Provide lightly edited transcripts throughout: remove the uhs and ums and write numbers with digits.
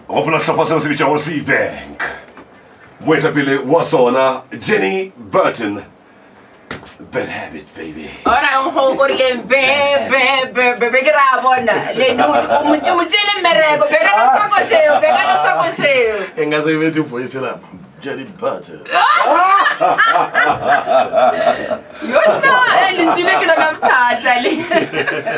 Gopola sehlopha seo se bitšago Seabank. Moetapele wa sona Jenny Burton. Bad habit baby. Ora go o rileng be be be be be ke ra bona le no o mo mo tšele mmereko be ka no tsako sheo be ka no tsako sheo. E nka se be voice la Jenny Burton. Yona e lentšu le ke lona bothata le.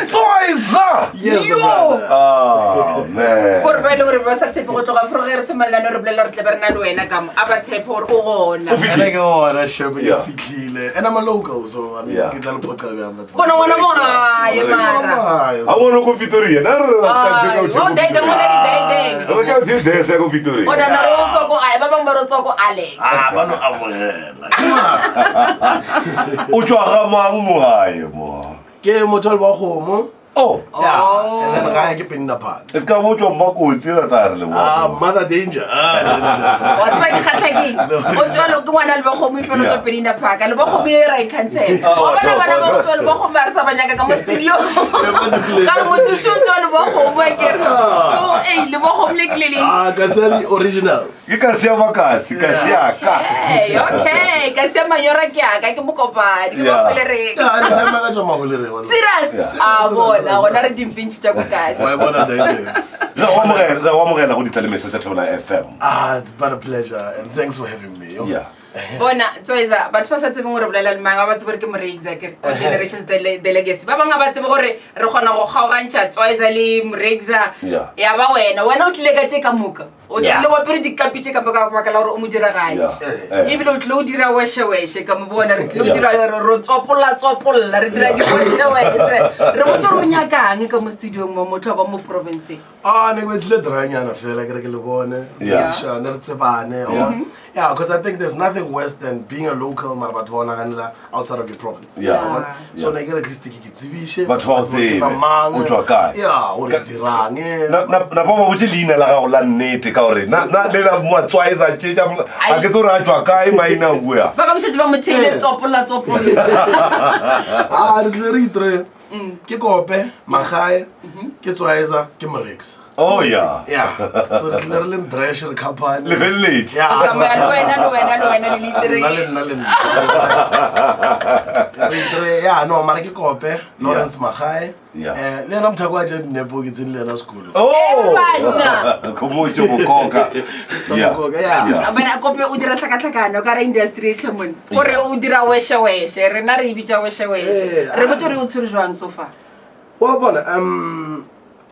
Tsoiza! Yes, the Yo! brother. Oh man. Gore ba e le gore ba sa tshepe go tloga fro ge re thomelelane re bolela re tle be re na le wena ka mo a ba tshepe gore o gona. O fihlile. Ene ke gona shame ke Yeah. fihlile. And I'm a local, so I mean, Yeah. ke tla le phoqa bjang batho. Bona ngwana mo gae mara. A bona ko Pretoria. Na re ka ka Ai, o date mo le di date. Re ka di dance ko Pretoria. O nana re o tswa ko gae ba bangwe ba re o tswa ko Alex. Ah, ba no amogela. O tswa ga mang mo gae mo? Ke motho wa kgomo. Oh. Yeah. Oh. And then gae ke Penina Park. E se ka bo tswa Mmakotsi re tla re le Ah, mo. mother danger. Ah, no, no, no. wa tseba ke kgatlha keng o tswa ke ngwana lebakgomo e fela o tswa Yeah. penina park lebakgomo e ra e cancel Ah, wa wa bona tswa, bana wa ba tswa. go tswa lebakgomo ba re sa ba nyaka ka mo studio ka re motho o tswa lebakgomo a kere so ei lebakgomo le ke le Ah, lentsi ka se di originals. Ke ka sia makasi, ka sia ka. Hey, okay ka sia manyora ke aka ke mokopadi ke Yeah. makolereng Yeah, anytime ka tswa magolereng. serious Yeah. a bona gona re dimpintšhi tša ko kasi Wa e bona date. Re go amogela, re go amogela go ditlalemeso tša Thobela FM. Ah, it's but a pleasure and thanks for having me. yo. Yeah. bona tsweza batho ba sa tsebeng gore bolela le mang ga ba tsebe gore ke morexa kere ko generations the Le- the legacy ba bangwe ga ba tsebe gore re kgona go kgaogantšha tsweza le morexa Yeah. ya ba wena wena o tlile ka tše ka moka o Yeah. tlile wa pere dikapi tše ka moka ka baka la gore o mo diragatše Yeah. Eh. ebile o tlile o dira wesheweshe ka mo bona re tlile o Yeah. dira re re tsopolla tsopolla re dira Yeah. diwesheweshe re botse gore o nyakang ka mo studiong mo motlhoba mo provinceng Ah, ne ke betlile dranyana fela ke re ke le bone. Yeah. Sure, ne re tsebane. Yeah. Yeah. Yeah, because I think there's nothing worse than being a local mara batho ba o naganela outside of your province. Yeah. Wa bona? So Yeah. ne ke re at least ke ke tsebiše. Batho ba go tsebe ke tsebe. ba mang. O tšwa kae. Yeah, gore Ka- ke dirang. eh. Na na na ba ba botse leina la gago la nnete ka gore na na le la matswaetsa tše tša a ke tse gore a tswa kae maina a bua. ba bangwe šetse ba mo theile tsopolla tsopolla Ah, re tlile re itre. Ke kope, magae, ke tswaeza, ke morekisa. Oh yeah. Yeah. So re tlile re le ndresh re company. Le feleletše. Yeah. tsamaya le wena le wena le wena le Nna le leitere nna le nna. Re itre yeah, no, mara ke kope, Lawrence Magae. Yeah. Eh, le yena mothako a ja dinepo ke tsene le yena sekolo. Oh. Banna. Khomotšo Mokoka. Yeah. Mokoka, yeah. Yeah. bana kope o dira tlhakatlhakano ka ra industry e tlhomone gore o dira wesheweshe rena re e bitša wesheweshe Eh, re botse gore o tshwere jwang so far Well, bona,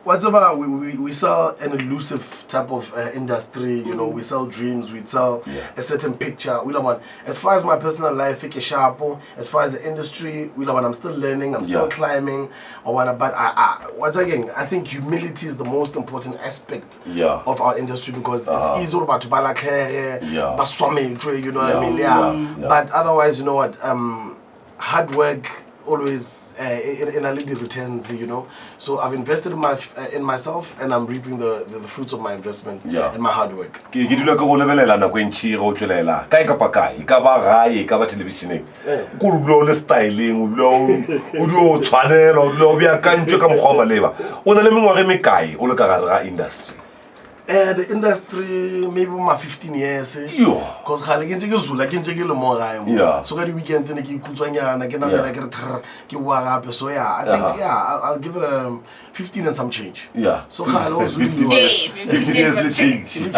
wa tseba, we sell an elusive type of industry, you know, we sell dreams, we sell Yeah. a certain picture. We love one. As far as my personal life, ke sharp. As far as the industry, we love one. I'm still learning, I'm still Yeah. climbing. Or wanna, but I, once again, I think humility is the most important aspect Yeah. of our industry because it's easy gore batho ba latlhege, Yeah. ba swametšwe, you know what I Yeah, mean? Yeah. yeah, yeah. But otherwise, you know what? Hard work always in a little returns, you know. So I've invested in my in myself, and I'm reaping the fruits of my investment Yeah. and my hard work. Ke ke dula ke go lebelela nako e ntšhi ge o tswelela kae kapa kae e ka ba gae e ka ba thelebišeneng ko o dula o le styleng o dula o dula o tshwanelwa o dula o beakantšwe ka mokgwa wa maleba o na le mengwaga e mekae o le ka gare ga industry The industry maybe my 15 years. eh. Yo. Cause kgale ke ntse ke zula ke ntse ke le mo gae mo. Yeah. So ka di weekend ne ke ikutswanyana ke namela Yeah. ke re thrr, ke boa gape. So yeah, I think Uh-huh. yeah, I'll give it 15 and some change. Yeah. So kgale o 15 zuliwa. years. Eh, 15 years le change.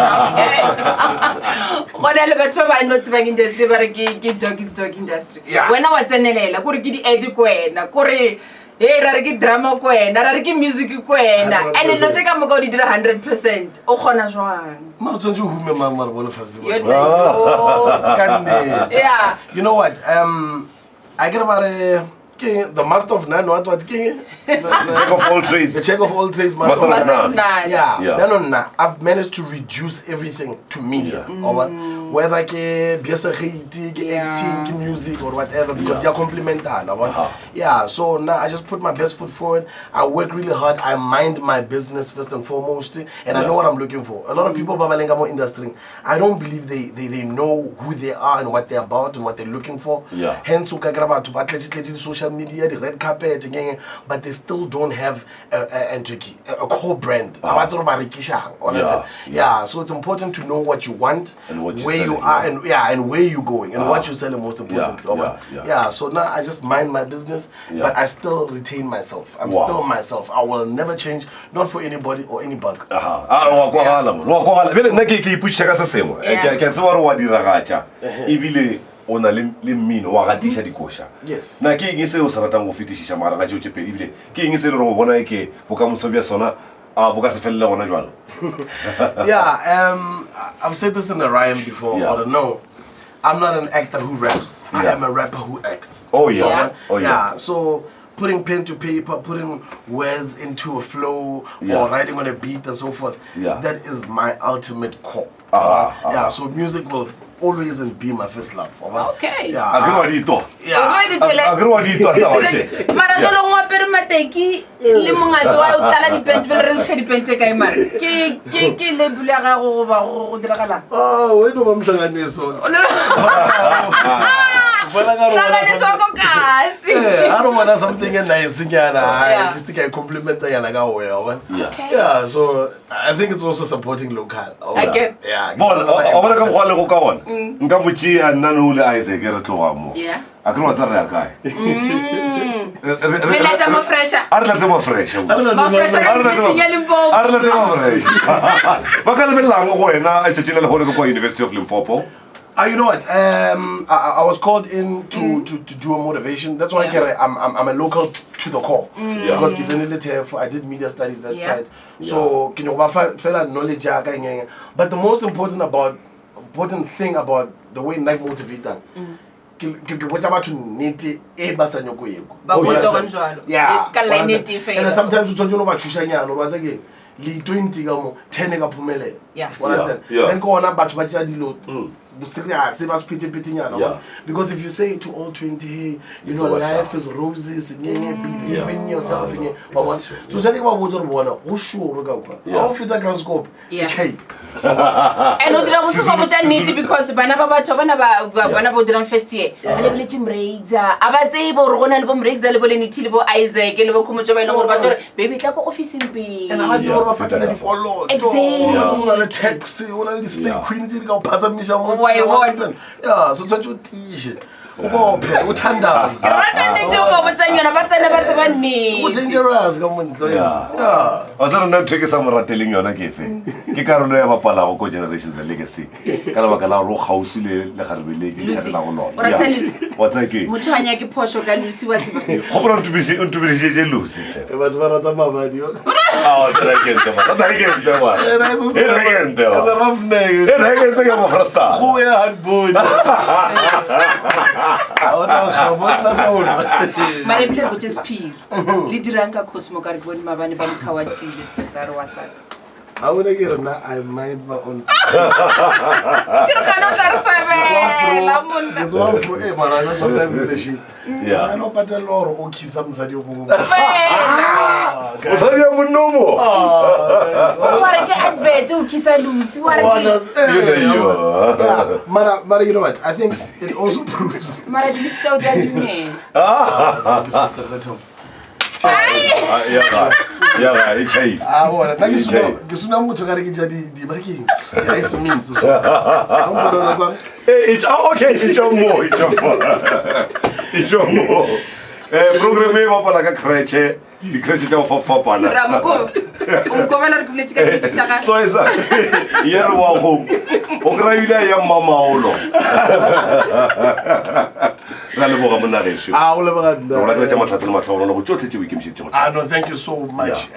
go na le batho ba ba no tsebang industry ba re ke ke dog is dog industry Yeah. wena wa tsenelela kore ke di-ad ko wena kore hey ra re ke drama ko wena ra re ke music ko wena and dilo tse ka moka o di dira 100 percent o kgona jwang Mara o tshwanetse o hume mang mara bo lefatsheng Yo, batho. nna- Ka nnete. Yeah. You know what? I get about a ke the master of none what what ke Jack of all trades. The jack of all trades, Master of Master none. of none. Yeah. Yeah. No, no, no. I've managed to reduce everything to media. Yeah. Or what? Whether ke biasagate, ke Yeah. acting, ke music or whatever, because Yeah. they are complementary. Uh-huh. Yeah. So now I just put my best foot forward. I work really hard. I mind my business first and foremost, and I Yeah. know what I'm looking for. A lot of people ba ba leng ka mo industry, I don't believe they know who they are and what they're about and what they're looking for. Yeah. Hence, o ka kry-a batho ba tletse-tletse di-social media di-red carpet keng but they still don't have a, a, a, a core brand ga ba tsebe gore ba rekišang understand yeah so it's important to know what you want And what you're where you selling, are yeah. and yeah and where you're going and what you're selling most importantly yeah, wa bona? yeah. yeah so now i just mind my business Yeah. but i still retain myself i'm Wow. still myself i will never change not for anybody or any bug Aha. A wa kwagala mo wa kwagala bjale nna ke ke ipotšiša ka se sengwe Eh, Yeah. ke a- ke a tseba gore wa diragatša ebile o na le le mmino wa gatiša dikoša Yes. na ke eng se o se ratang go fetišiša magareng ga tšeo tše pedi ebile ke eng se e le gore o bona e ke bokamoso bja sona a bo ka se felele gona jalo yeah, I've said this in a rhyme before. Yeah. Or no, I'm not an actor who raps. I Yeah. am a rapper who acts. Oh yeah. Yeah. Oh yeah. So putting pen to paper, putting words into a flow, Yeah. or writing on a beat and so forth. Yeah. That is my ultimate core. Ah, Yeah. So music will always and be my first love. Okay. Yeah. A ke re wa di twa. Yeah. O tseba ditele- A ke re wa di twa taba tše. mara jalo o apere mateki le mongatse wa o tlala dipente pele re rekiša dipente kae mare ke ke ke label ya gago goba go go diragalang Oh, wena ba mhlanganiso. Bona ka re bona hlanganiso wa ko kasi Eh, ha re bona something e nice nyana Yeah. at least ke a compliment nyana ka wena wa bona. Yeah. Okay. Yeah, so I think it's also supporting local. I get- Yeah. Bona, o bona ka mokgwa a lego ka gona. Nka mo tšea nna no le Isaac re tloga mo. Yeah. A ke re wa tsa re ya kae? Le lata mafresha. A re late mafresha. Mafresha ka dibeseng ya Limpopo. A re late mafresha. Ba ka lebelelang go wena letšatši le leholo ke kwa University of Limpopo. You know what? I was called in to do a motivation. That's why Yeah. I'm a local to the core. Yeah. Because ke tsene le TF, I did media studies that Yeah. side. So ke nyako ba fa fela knowledge ya ka eng eng. But the most important thing about the way nna ke motivate-ang, ke ke botsa batho nnete e ba sa nyako e kwa. Ba Oh, botsa yeah. gone jwalo. Yeah. E- ka line e tee fela. And sometimes o tshwanetse o no ba thušanyana gore wa tseba keng le 20 ka mo 10 e ka phomelela. Yeah. Wa understand? Yeah, yeah. Then ke gona batho ba tšea dilo serious ba sephetephete-nyana, Yeah. Because if you say to all 20, hey, you know, tlo ba life sharp. is roses, nye, believe Yeah. in yourself, I know. nye, wa bona? That's true. So tshwanetse ke ba botse gore bona go sure ka kwa. Yeah. Ha o feta Kranskop, Yeah. e tjhaile. And o dira go se go botsa nnete because bana ba batho bana ba ba- Yeah. bana ba o dirang first year ba lebeletse Mrexa a ba tsebe gore go na le bo Mrexa le bo Lenity le bo Isaac le bo Khomotso ba e leng gore ba tlo re baby tla ko officing pele And ha ba tsebe gore ba patela Yeah. dikoloto. Exactly. Ba tsebe go na le tax, go na le di-slay Yeah. queen tse di ka o phasamiša mo Wa e tseleng, wa bona. understand? Yeah, so tshwanetse o tiiše, o bope, o thandaze. Ke rata nnete o ba botsang yona ba tsena ba tseba Go nnete dangerous ka mo ntle. Yeah. Yeah. wa tseba nna ntho e ke sa mo rateleng yona ke efe ke karolo ya bapalago ko generations the legacy ka lebaka la gore o kgauswi le lekgarebe le ke Lucy. ithatela go lona O rata Yeah. Lucy? wa tseba ke motho ga nyake phoso ka Lucy wa tseba gopola o ntumedišetše Lucy tle. Eh, batho ba rata mabadi. Ah, wa tseba ke nte mara. Rata ke nte mara. Eh, na, e se- E re ke nte e se mara. rough neck. E re ke nte ka mo Frostad. Kgogo ya hard bone. Ha o tla kgabo, o sena sa ona. mara ebile re botse sephiri le dirang ka cosmo ka re ke bone maabane ba mokgawathile sekare wa saka Ha o ne ke re nna, I mind my own. ke re gane o tla re tshabela monna Ke tswa fro- eh, mara sa sometimes it's a shame. Yeah. Wena o patellwa hore o kissa mosadi o mongwe. fela Ah, guys. Mosadi ya monna o mo. Ah, guys. Gore wa re ke advert o kissa Lucy wa re Wa ke just- eh, You know, yeah. Mara, mara, you know what? I think it also proves. mara di-lips tsa o di a dumela Thank you, sister. Let him. Ah, ya ga ya ga e tšhaile Ah, bona, nna ke E suna- tjhaile. ke suna motho ka re ke ja di- ba re ke eng? Di-ice mints, so. Ha o mpona kwa- Eh, e ah, okay e tšwa mo e tšwa mo e tšwa mo eh program e bapala ka creche di-creche tša go fapafapana Ramoko, o nkobela re ke boletse ka di-lips tša gage tswaesa ye re wa kgomo o kry-a ebile a ya mmamaolo ra leboga monna gešo Ah, o leboga nna. re go lakaletša mahlatse le matlhogonolo go tšotlhe tšeo ikemišeditše go Ah, no, thank you so much.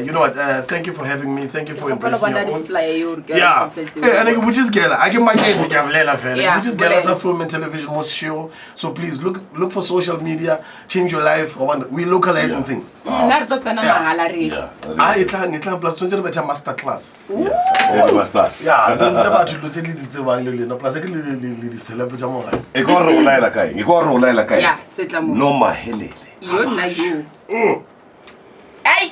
You know what? Thank you for having me. Thank you for Gopola embracing bona your own. di-flyer eo re ke Yeah. pamphlet eo. Eh, and ke botse sekela a ke makete ke a bolela fela Yeah, ke botse sekela sa bolela. film and television mo seshego so please look for social media change your life gobane we localizing things Nna re tlo tsena Yeah. mahala re Yeah. a e tlang e tlang plus tshwanetse re betha master class Yeah, di-masters. ya re ruta batho dilo tse le di tsebang le lena plus ke le di-celeb tša mo gae e kwa re go laela kaeng e kwa re go laela kaeng Ya, se tla mo. no mahelele yo nna yo ai